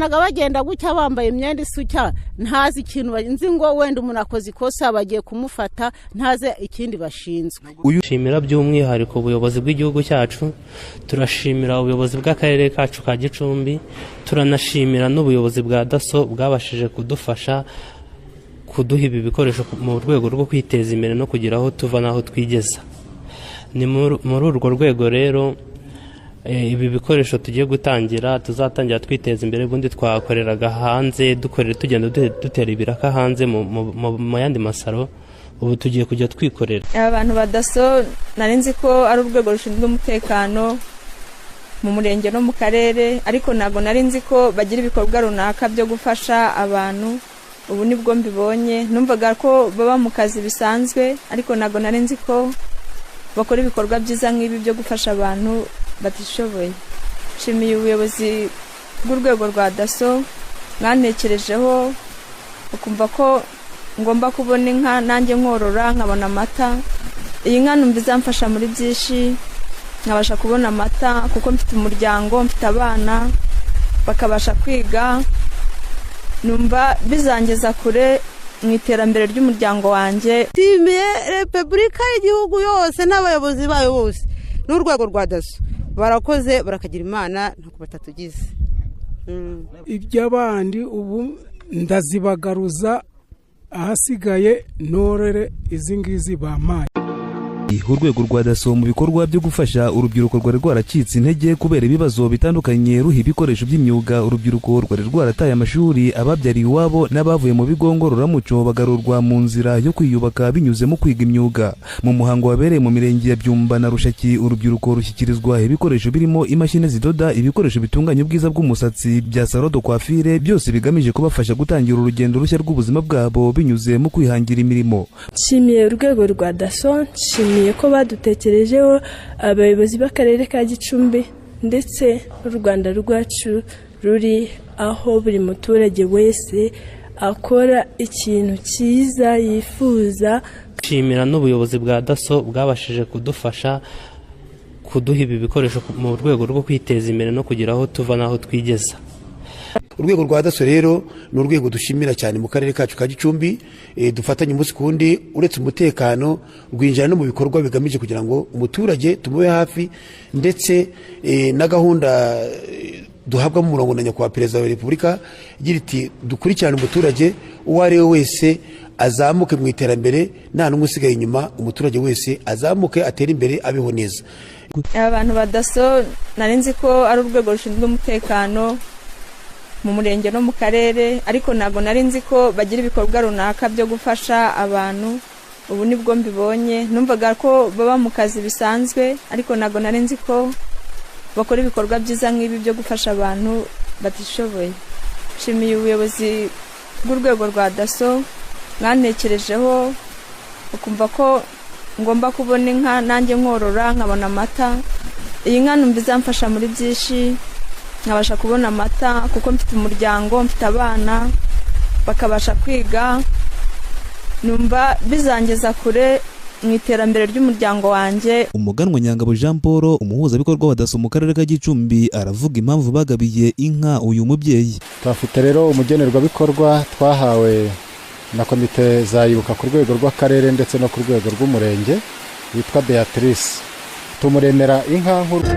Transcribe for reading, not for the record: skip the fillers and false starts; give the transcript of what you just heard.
Nababonaga bagenda gutya bambaye imyenda isutya, ntazi ikintu, nzi ngo wenda umuntu akoze ikosa bagiye kumufata, ntazi ikindi bashinzwe. Ushimira by'umwihariko ubuyobozi bw'igihugu cyacu, turashimira ubuyobozi bw'akarere kacu ka Gicumbi, turanashimira n'ubuyobozi bwa DASSO bwabashije kudufasha kuduha ibi bikoresho mu rwego rwo kwiteza imbere no kugira aho tuva n'aho twigeza. Ni muri urwo rwego rero ibi bikoresho tugiye gutangira, tuzatangira twiteza imbere. Ubundi twakoreraga hanze, dukorera, tugenda dutera ibiraka hanze mu yandi masaro, ubu tugiye kujya twikorera. Aba bantu ba DASSO nari nzi ko ari urwego rushinzwe umutekano mu murenge no mu karere, ariko ntabwo nari nzi ko bagira ibikorwa runaka byo gufasha abantu. Ubu nibwo mbibonye. Numvaga ko baba mu kazi bisanzwe, ariko ntabwo nari nzi ko bakora ibikorwa byiza nk'ibi byo gufasha abantu batishoboye. Nshimiye ubuyobozi bw'urwego rwa DASSO mwantekerejeho ukumva ko ngomba kubona inka nanjye nkorora nkabona amata. Iyi nka numva izamfasha muri byinshi, nkabasha kubona amata kuko mfite umuryango, mfite abana bakabasha kwiga. Numva bizangeza kure mu iterambere ry'umuryango wanjye. Nshimiye Repubulika y'igihugu yose n'abayobozi bayo bose n'urwego rwa DASSO, barakoze, barakagira Imana, ntabwo batatugize. Iby'abandi ubu ndazibagaruza, ahasigaye norere izi ngizi bampaye. Urwego rwa DASSO mu bikorwa byo gufasha urubyiruko rwari rwaracitse intege kubera ibibazo bitandukanye, ruha ibikoresho by'imyuga urubyiruko rwari rwarataye amashuri, ababyariye iwabo n'abavuye mu bigo ngororamuco bagarurwa mu nzira yo kwiyubaka binyuze mu kwiga imyuga. Mu muhango wabereye mu mirenge ya Byumba na Rushaki, urubyiruko rushyikirizwa ibikoresho birimo imashini zidoda, ibikoresho bitunganya ubwiza bw'umusatsi bya salon de coiffure, byose bigamije kubafasha gutangira urugendo rushya rw'ubuzima bwabo binyuze mu kwihangira imirimo. Nshimiye urwego rwa DASSO, nshimiye ko badutekerejeho, abayobozi b'akarere ka Gicumbi ndetse n'u Rwanda rwacu ruri aho buri muturage wese akora ikintu cyiza yifuza. Nshimira n'ubuyobozi bwa DASSO bwabashije kudufasha kuduha ibi bikoresho mu rwego rwo kwiteza imbere no kugira aho tuva n'aho twigeza. Urwego rwa DASSO rero ni urwego dushimira cyane mu karere kacu ka Gicumbi, dufatanye umunsi ku wundi. Uretse umutekano, rwinjira no mu bikorwa bigamije kugira ngo umuturage tumube hafi, ndetse na gahunda duhabwamo umurongo na Nyakubahwa Perezida wa Repubulika igira iti: "Dukurikirane umuturage uwo ari we wese azamuke mu iterambere, nta n'umwe usigaye inyuma, umuturage wese azamuke, atere imbere, abeho neza." Aba bantu ba DASSO nari nzi ko ari urwego rushinzwe umutekano mu murenge no mu karere, ariko ntabwo nari nzi ko bagira ibikorwa runaka byo gufasha abantu. Ubu nibwo mbibonye. Numvaga ko baba mu kazi bisanzwe, ariko ntabwo nari nzi ko bakora ibikorwa byiza nk'ibi byo gufasha abantu batishoboye. Nshimiye ubuyobozi bw'urwego rwa DASSO mwantekerejeho ukumva ko ngomba kubona inka nanjye nkorora nkabona amata. Iyi nka numva izamfasha muri byinshi, nkabasha kubona amata kuko mfite umuryango, mfite abana bakabasha kwiga. Numva bizangeza kure mu iterambere ry'umuryango wanjye. Umuganwa Nyangabo Jean Paul, umuhuzabikorwa wa DASSO mu karere ka Gicumbi, aravuga impamvu bagabiye inka uyu mubyeyi. Tuhafite rero umugenerwabikorwa twahawe na komite za Ibuka ku rwego rw'akarere ndetse no ku rwego rw'umurenge, witwa Beatrice. Tumuremera inka nkuru.